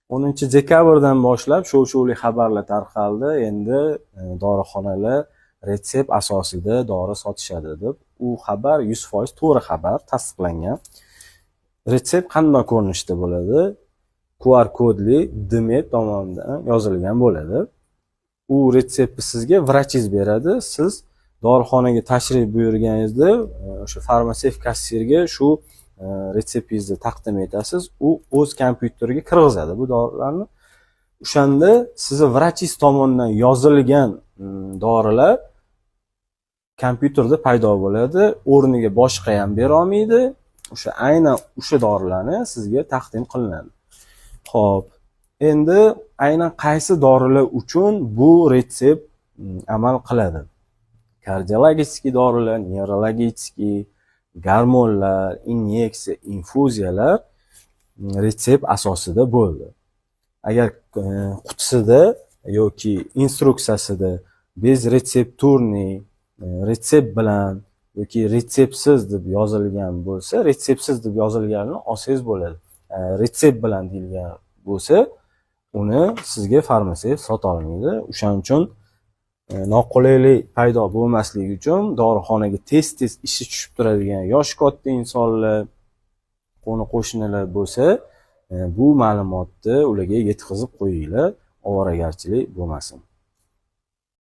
10 dekabrdan boshlab shov-shuvli xabarlar tarqaldi. Endi dorixonalar retsept asosida dori sotishadi deb. U xabar 100% to'g'ri xabar, tasdiqlangan. Retsept qanday ko'rinishda bo'ladi? QR kodli, DMED tomonidan yozilgan bo'ladi. U retseptni sizga vrachingiz beradi. Siz dorixonaga tashrif buyurganingizda o'sha farmatsevt kassirga shu retseptingizni taqdim etasiz. U o'z kompyuteriga kirgizadi bu dorilarni. O'shanda sizni vrachingiz tomonidan yozilgan dorilar kompyuterda paydo bo'ladi. O'rniga boshqa ham berolmaydi. O'sha aynan o'sha dorilarni sizga taqdim qilinadi. Xo'p, endi aynan qaysi dorilar uchun bu retsept amal qiladi? Kardiologический dorilar, nevrologический, gormonlar, inyeksiya, infuziyalar retsept asosida bo'ldi. Agar qutisida yoki instruksiyasida безрецептурный, retsept bilan yoki retseptsiz deb yozilgan bo'lsa, retseptsiz deb yozilganini olsangiz bo'ladi. Retsept bilan deyilgan bo'lsa, uni sizga farmatsevt sota olmaydi. O'shaning uchun noqulaylik paydo bo'lmasligi uchun dorixonaga tez-tez ishi tushib turadigan yoshi katta insonlar, qo'ni qo'shnilar bo'lsa, bu ma'lumotni ularga yetkazib qo'yinglar, ovoragarchilik bo'lmasin.